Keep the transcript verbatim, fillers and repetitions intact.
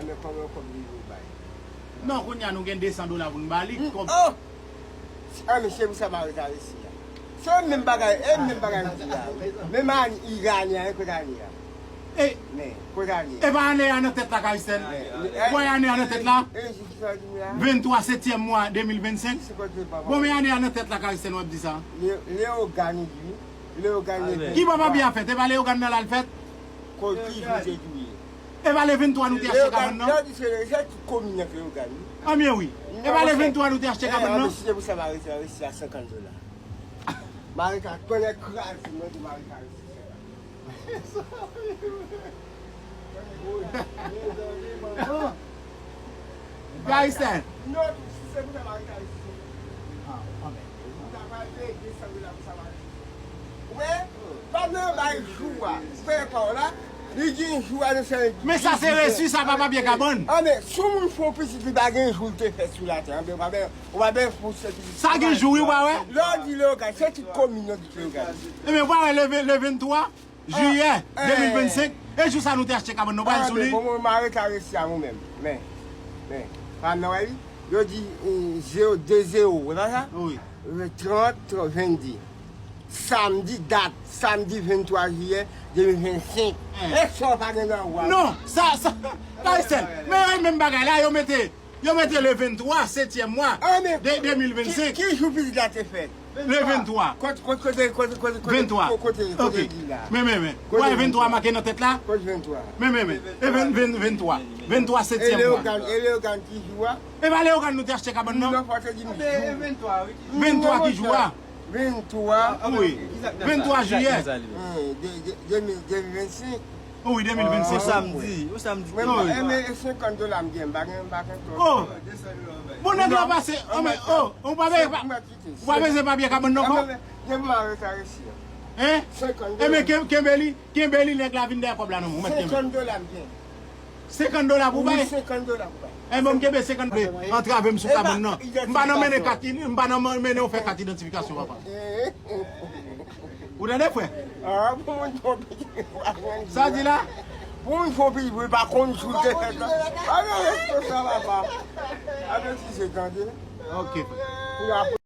Men kòman kòb li yo bay? Non, kounye a nou gen de san dola pou n ba li. Hmm, kòb. Oh! Ah, men se pou sa Marita resi a. Se menm bagay, e menm bagay m di a. Menm ane, ane a, kote ane a? E, men, kote ane a? E pa ane a nan tèt la, Caristène. Men, men, wè ane a nan tèt la? E, e, se ki sa di a? Venntwa setyèm mwa de mil vennsenk. Se kote papa? Bon, men ane a nan tèt la, Caristène, w ap di sa. Le, Leogane, wi. Leogane. Ki bò papye a fèt? E pa Leogane nan l al fèt? Ki jou te touye? E pa le venntwa nou te achte kabann nan? Yo di se, se tout komin nan Leogane, wi. Anben wi. E pa le venntwa nou te achte kabann nan? Si se pou sa, Marita resi a senkant dola. Marita, konnen kraze, mwen di Marita resi senkant dola. Caristène. Non, si se pou sa, Marita resi senkant dola. Ou ta pral peye de san dola pou sa, Marita. Wè, pandan yo bay jou a, ou peye pa w la, li gen jou a nan sèl. Men sa se resi, sa pa papye kabann. Ah, men, si yon moun fè yon pitit, li pa gen jou l te fèt sou latè, anben, ou pa ben, ou pa ben pou se pitit. Sa gen jou, wi, ou pa wè? Lè w di Leogane, se tout komin yo di Leogane. Ebyen, ou pa wè le, le venntwa jiyè de mil vennsenk, e jou sa nou te achte kabann nan, ou pa wè l sou li? Bon, bon, Marita resi a mwen menm. Men, men, pa nan wè li? Yo di, eh, zewo, de zewo, e pa sa? Wi. Trant, vennde. Samdi, dat, samdi venntwa jiyè de mil vennsenk. E sa w pa gen nan ou a? Non, sa, sa, Caristène, men yo menm bagay la, yo mete, yo mete le venntwa, setyèm mwa de de mil vennsenk. Ki, ki jou pitit la te fèt? Le venntwa. Kote, kote, kote, kote, kote, venntwa. Kote, kote li la? Men, men, men. Ou wè venntwa make nan tèt la? Kote venntwa? Men, men, men. E ven, ven, venntwa. Venntwa setyèm mwa. E Leogane, e Leogane ki jou a? E pa Leogane nou te achte kabann nan? Non, fò te di m jou. Venntwa ki jou a? Venntwa. Wi. Venntwa jiyè. Eh, de, de, de mil, de mil vennsenk. Wi, de mil vennsenk. O samdi, o samdi. Mwen, mwen, e senkant dola m gen, m pa gen, m pa gen twòp. Oh! Bon, nèg la pase, oh, men, oh, ou pa bezwen, ou pa bezwen papye kabann nan ankò? Depi Marita resi a. Hein? Senkant dola. Ebyen, ken, kenbe li, kenbe li, nèg la vin dèyè kòb la nan men w, ou mèt kenbe. Senkant dola m gen. Senkant dola pou bay? Wi, senkant dola pou bay. Enben, m kenbe senkant dola, antrave m sou kabann nan. M pa nan mennen kat, m pa nan mennen w fè kat idantifikasyon, papa. Ou tande, frè? Ah, pou moun fè yon pitit, ou pa konn. Sa di la? Pou moun fè yon pitit, ou pa konn sou te fèt la. Pa gen responsab, papa. Ape ti se tande. Ok, frè.